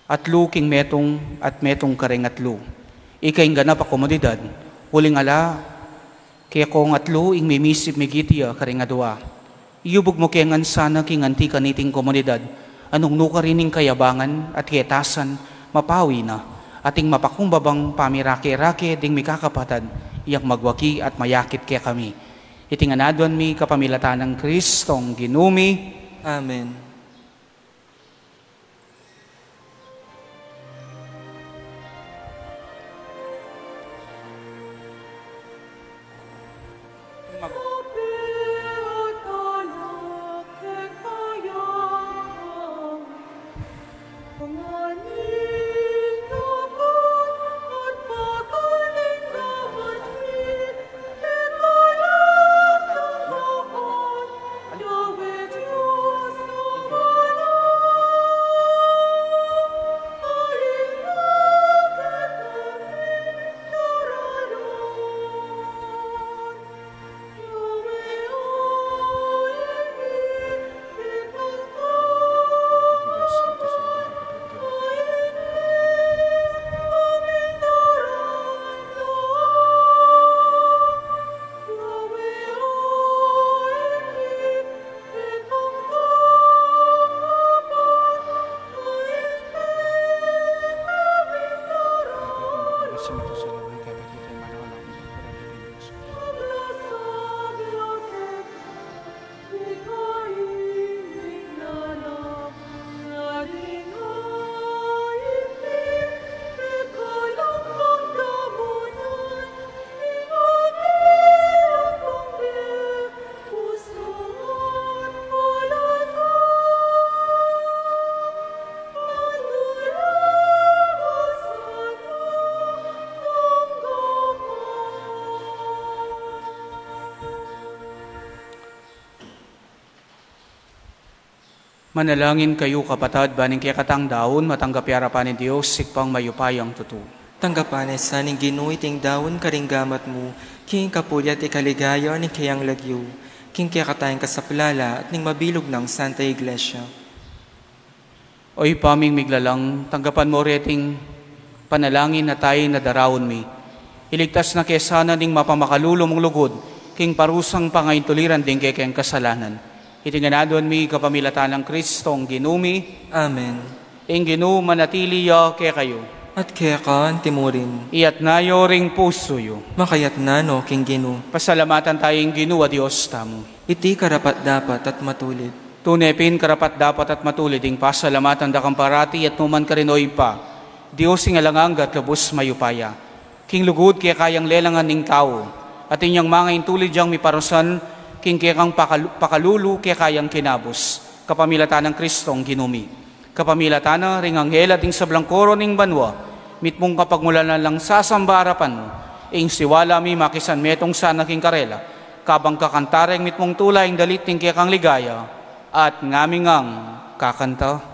atlu king metung at metung karing atlu. Ika ing ganap a komunidad, uling ala kekong atlu ing mimisip migit ya karing adua. Iyubug mu ke ngan sana king anti kaniting komunidad a nung nukarin ing kayabangan at ketasan, mapawi na, at ing mapakumbabang pamirake-rake ding mikakapatad, iyang magwaki at mayakit kekami. Iti ngan aduan mi kapamilatan nang Kristong Ginu mi. Amen. Manalangin kayu, kapatad, ban ing kekatang daun matanggap ya arapan ning Dios, Ibpang mayupayang tutu. Tanggapan na sa ning Ginu iting daun karing gamat mu, king kapurian at kaligayan ning kayang lagyu, king kekatang kasaplalan at ning mabilug nang Santa Iglesia. O Ibpa ming miglalang, tanggapan mu reting panalangin a taying daraun mi. Iligtas na ke sana ning mapamakalulu mung lugud king parusang pangaintuliran ding kekeng kasalanan. Iti ngan aduan mi kapamilatan nang Kristong Ginu mi. Amen. Ing Ginu manatili ya kekayu. At keka antimurin. Iyatas yu ring pusu yu. Makayatas no king Ginu. Pasalamatan taya ing Ginu a Dios tamu. Iti karapat-dapat at matulid. Tune pin karapat-dapat at matulid ing pasalamatan da kang parati at nukarin man, O Ibpa, Dios ing alang angga at lubus mayupaya. King lugud keka yang lelangan ing tau, at inyang mangaintulid yang miparusan king kekang pakalu-, pakalulu keka yang kinabus, kapamilatan nang Kristong Ginu mi. Kapamilatan na ring anghel at ding sablang koro ning banua, mitmung kapagmulalan lang sasamba arapan mu, ing siwala mi makisanmetung sana king karela, kabang kakanta ring mitmung tula ing dalit ning kekang ligaya, at ngami ngang kakanta.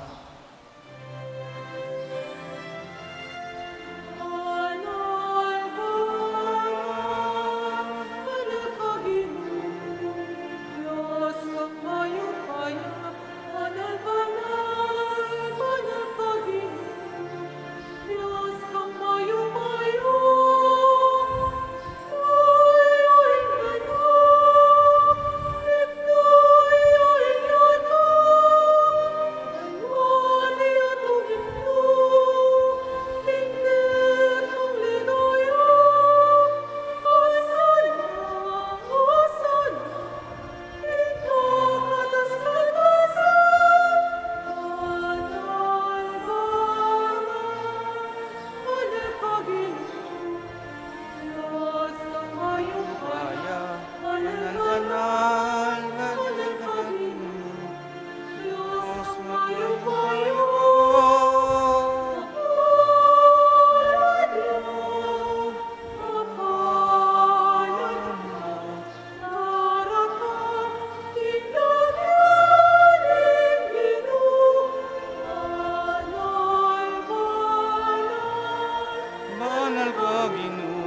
Banal ka, Ginu,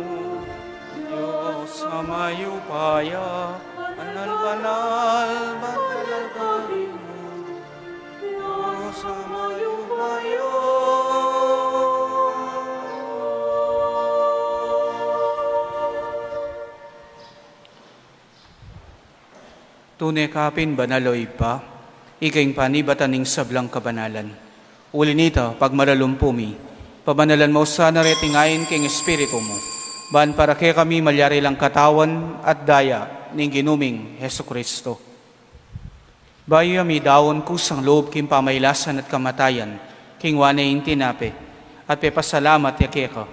Dios a mayupaya, banal, banal, banal ka, Ginu, Dios a mayupaya. Tune ka pin banal, O Ibpa, ika ing panibatan ning sablang kabanalan. Uli nita, pagmalalumpu mi, pabanalan mu sana reting ain king Espiritu mu, ban para kekami malyari lang katawan at daya ning Ginu ming Jesucristo. Bayu ya midaun kusang lub king pamailasan at kamatayan, kingwa ne ing tinape, at pepasalamat ya keka.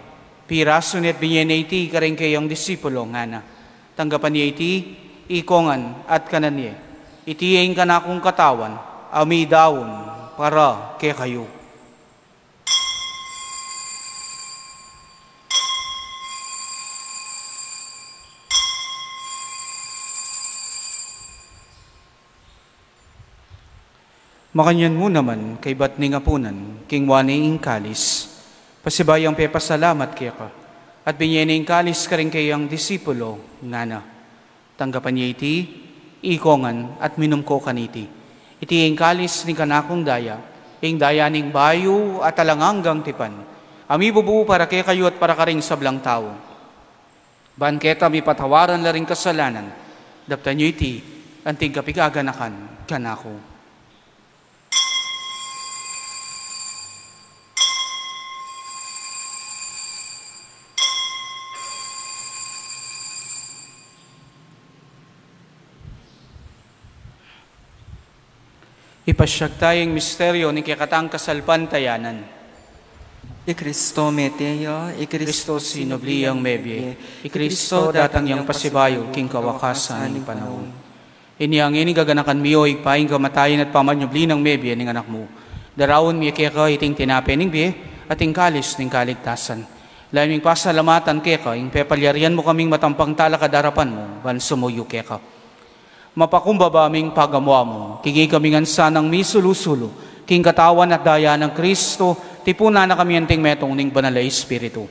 Pirasu ne at binye ne iti karing kayang disipulo, ngana: Tanggapan ye iti, ikongan at kanan ye. Iti ing kanakung katawan, a midaun para kekayu. Makanyan mu naman, kaybat ning apunan, kingwa ne ing kalis, pasibayung pepasalamat keka, at binye ne ing kalis karing kayang disipulo, ngana: Tanggapan ye iti, ikongan at minum ko kaniti. Iti ing kalis ning kanakung daya, ing daya ning bayu at alang anggang tipan, a mibubu para kekayu at para karing sablang tau. Ban keta mipatawaran la ring kasalanan, daptan yu iti anting kapigaganakan kanaku. Ipasyag taya ing misteryo ning kekatang kasalpantayanan. I Kristo mete ya, i Kristo sinubli yang mebie, i Kristo datang yang pasibayu king kawakasan ning panaun. Inya ngeni gaganakan mi, O Ibpa, ing kamatayan at pamanyubli nang mebie ning Anak mu. Daraun mi keka iting tinape ning bie at ing kalis ning kaligtasan. Lalu ming pasalamatan keka ing pepalyarian mu kaming matampang talakad king arapan mu ban sumuyu keka. Mapakumbaba ming pagamu-amu, king ikami ngan sanang misulu-sulu king katawan at daya nang Kristo, tipunan na kami anting metung ning Banal a Espiritu.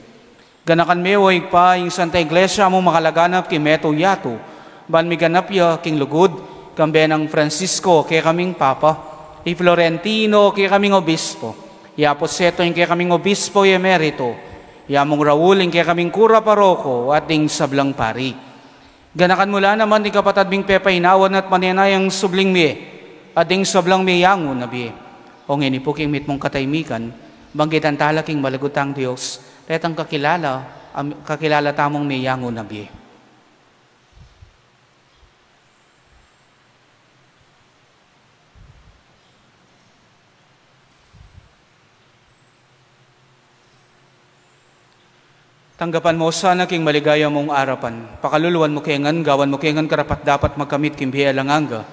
Ganakan me, o Ibpa, ing Santa Iglesia mung makalaganap king meto yatu, ban miganap ya king lugud, kambe nang Francisco, kekaming Papa, i Florentino, kekaming Obispo, i Apo Seto, ing kekaming Obispo emerito, i Among Raul, ing kekaming Kura Paroko, at ding sablang pari. Ganakan mu la naman ding kapatad ming pepainawan at manenayang subling mie, at ding sablang meyangu na bie. O ngeni pu king mitmung katahimikan, banggitan tala king malugud tang Dios, retang kakilala, am-, kakilala tamung meyangu na bie. Tanggapan mu sana king maligaya mung arapan. Pakaluluan mu ke ngan, gawan mu ke ngan karapat-dapat magkamit king bie alang angga,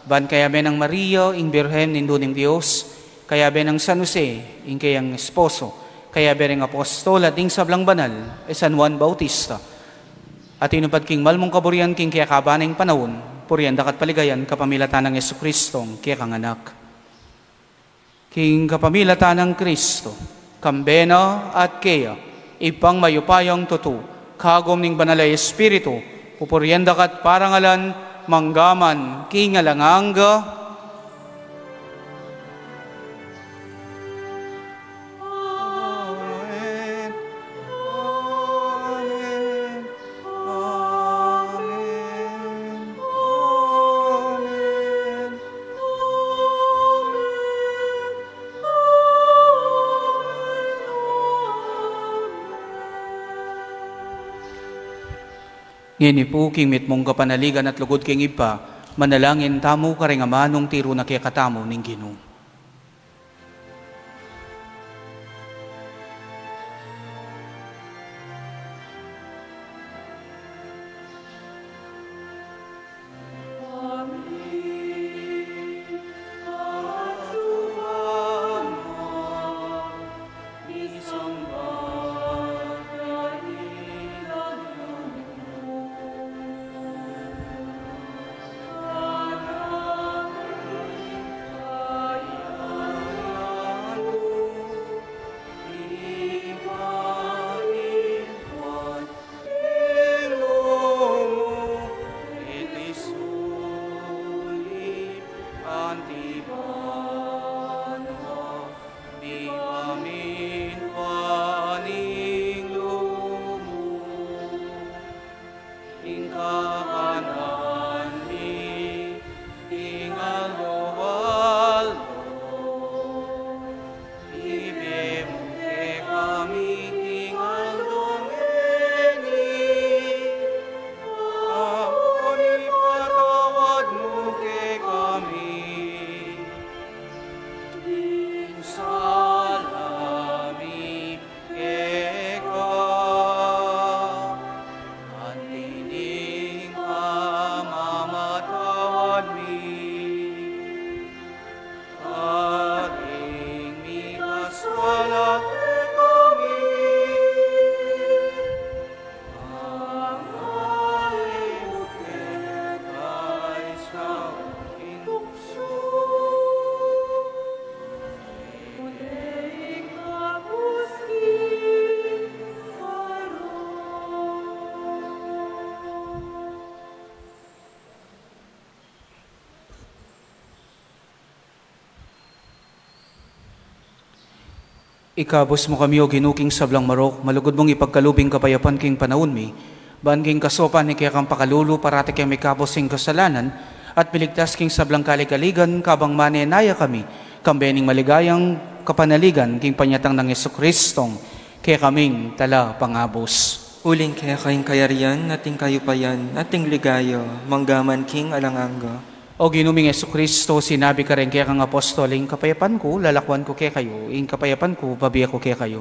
ban kayabe nang Maria, ing Birhen, Indu ning Dios, kayabe nang San Jose, ing keyang esposo, kayabe ring apostol at ding sablang banal, i San Juan Bautista, a tinupad king mal mung kaburian king kekaban ning panaun, purian da ka at paligayan kapamilatan nang Jesucristong kekang Anak. King kapamilatan nang Kristo, kambe na at keya, Ibpang mayupayang tutu, kagum ning Banal a Espiritu, pupurian da ka at parangalan, mangga man king alang angga. Amen. Amen. Amen. Amen. Ngeni pu king mitmung kapanaligan at lugud king Ibpa, manalangin tamu karing amanung tiru na kekatamu ning Ginu. Ing kakanan mi king aldo-aldo, ibie mu kekami king aldo ngeni, ampon ipatawad mu kekami ing sala mi keka, anti ning pamamatawad mi karing mikasala kekami, anti mu ke paisaul king tuksu. Ikabus mu kami, O Ginu, king sablang marok, malugud mung ipagkalub ing kapayapan king panaun mi, ban king kasaupan ning kekang pakalulu, parati keng mikabus king kasalanan, at miligtas king sablang kaligaligan, kabang manenaya kami, kambe ning maligayang kapanaligan, king panyatang nang Jesucristong kekaming Talapangabus. Uling keka ing kayarian, at ing kayupayan, at ing ligaya, mangga man king alang angga. O Ginu ming Jesucristo, sinabi ka reng kekang apostol, ing kapayapan ku, lalakwan ku kekayu, ing kapayapan ku, babie ku kekayu.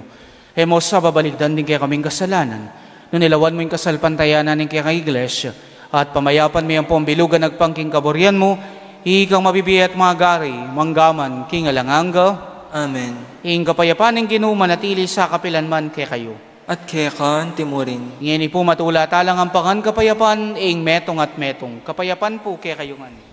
E mu sa babalikdan ding kekaming kasalanan, nune lawan mu ing kasalpantayanan ning kekang Iglesia, at pamayapan me ampong bilugan agpang king kaburian mu, ikang mabibie at magari, mangga man king alang angga. Amen. Ing kapayapan ning Ginu manatili sa kapilan man kekayu. At keka antimurin. Ngeni pu matula talang ampangan kapayapan ing metung at metung. Kapayapan pu kekayu ngan.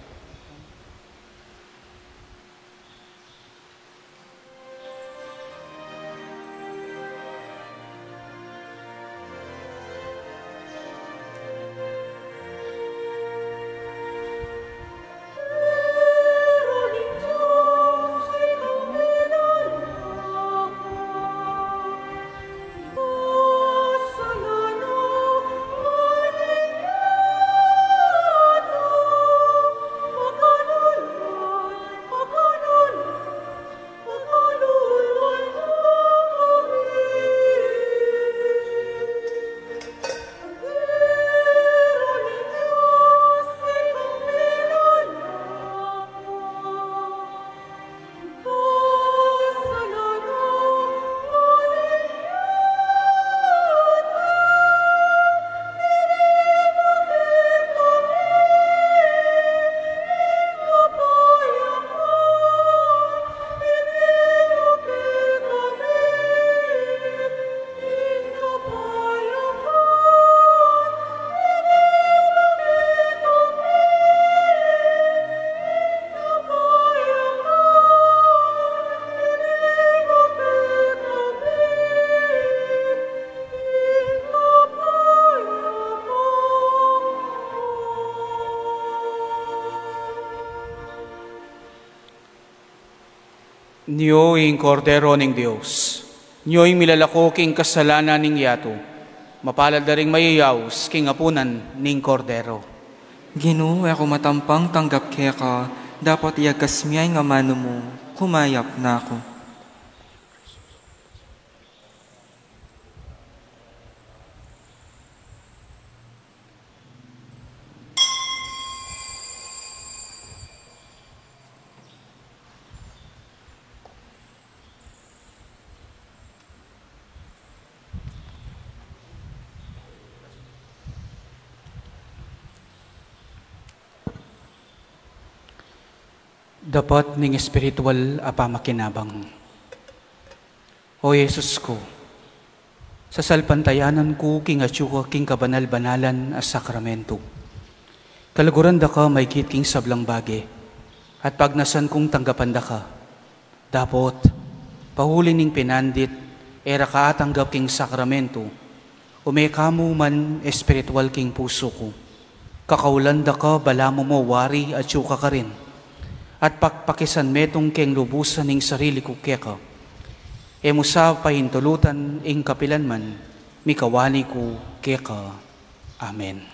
Nyo ing Kordero ning Dios. Nyo ing milalako king kasalanan ning yatu. Mapalad da ring mayayaus king apunan ning Kordero. Ginu, e ku matampang tanggap keka, dapot iyagas mu ing amanu mu, kumayap na ku. Dapat ning espiritual a pamakinabang. O Jesus ku, sasalpantayanan ku king atyu ka king kabanal-banalan a sakramento. Kaluguran da ka maigit king sablang bage, at pagnasan kung tanggapan da ka. Dapot, pauli ning pinandit, e ra ka atanggap king sakramento, ume ka mu man espiritual king pusu ku. Kakaulan da ka balamu mo wari atyu ka karin, at pakpakisan metung keng lubusan ing sarili ku keka. E mu sa pahintulutan ing kapilan man, mikawani ku keka. Amen.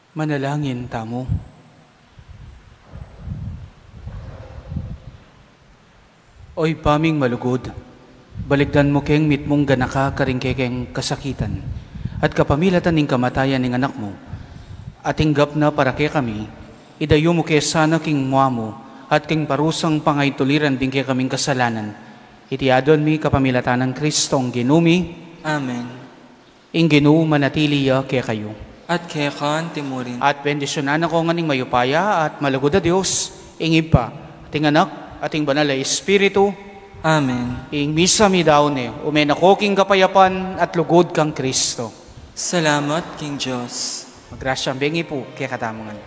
Manalangin tamu. O Ibpa ming malugud, balikdan mu keng mitmung ganaka karing kekeng kasakitan, at kapamilatan ning kamatayan ning Anak mu, at tinggap na para kekami, idayu mu ke sana king mua mu, at king parusang pangaituliran ding kekaming kasalanan. Iti adwan mi kapamilatan nang Kristong Ginu mi. Amen. Ing Ginu manatili ya kekayu. At keka naman murin. At bendisyunan na ko ngan ning mayupaya at malugud a Dios, ing Ibpa, at ing Anak, at ing Banal a Espiritu. Amen. Ing misa mi daun ne, ume na ko king kapayapan at lugud kang Kristo. Salamat king Dios. Magrasyang bengi pu kekatamu ngan.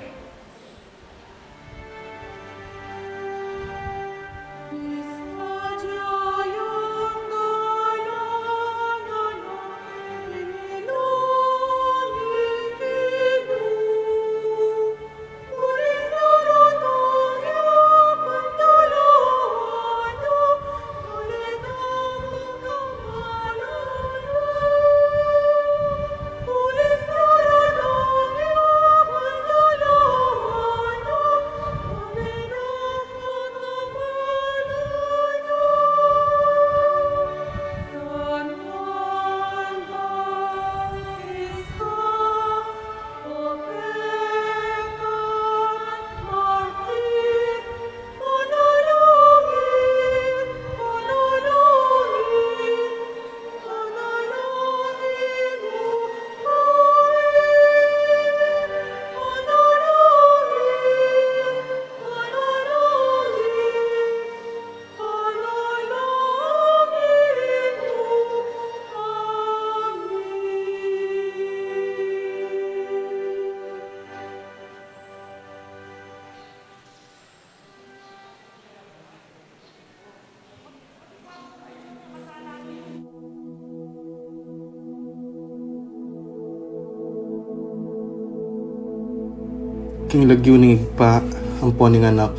King lagyu ning Ibpa, ampo ning Anak,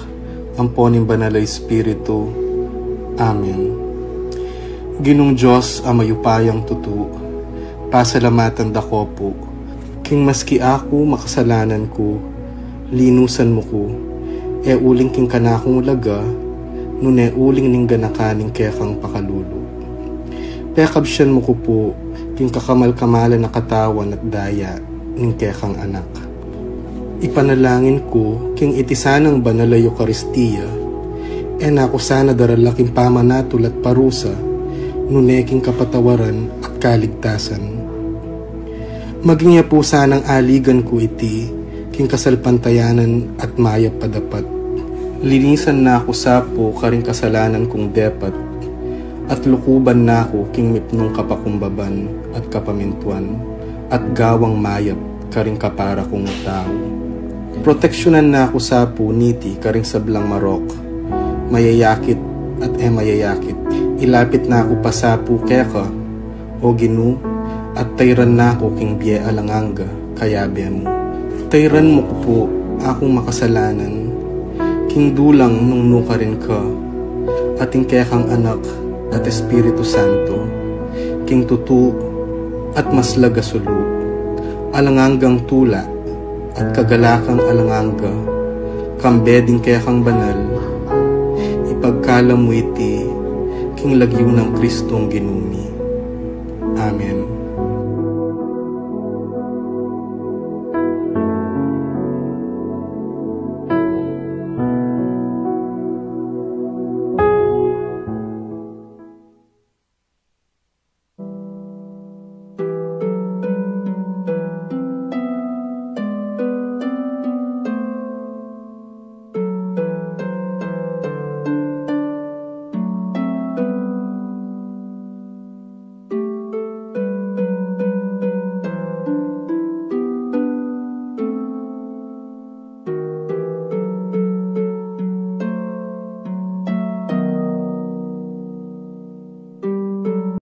ampo ning Banal a Espiritu. Amen. Ginung Dios a mayupayang tutu, pasalamatan da ko pu, king maski aku makasalanan ku, linusan mu ku, e uling king kanakung laga, nune uling ning ganaka ning kekang pakalulu. Pekabsian mu ku pu king kakamal-kamalan a katawan at daya ning kekang Anak. Ipanalangin ku king iti sanang banal a Eukaristia, e na ku sana darala king pamanatul at parusa, nune king kapatawaran at kaligtasan. Maging ya pu sanang aligan ku iti king kasalpantayanan at mayap a dapat. Linisan na ku sa pu karing kasalanan kung depat, at lukuban na ku king mipnung kapakumbaban at kapamintuan, at gawang mayap karing kapara kung tau. Proteksyunan na ku sa pu niti karing sablang marok, mayayakit at e mayayakit. Ilapit na ku pa sa pu keka, O Ginu, at tayran na ku king bie alang angga, kayabe mu. Tayran mu ku pu akung makasalanan, king dulang nung nukarin ka, at ing kekang Anak at Espiritu Santo, king tutu at maslag a sulu, alang anggang tula, at kagalakang alang angga, kambe ding kekang banal, ipagkalam mu iti king lagyu nang Kristong Ginu mi. Amen.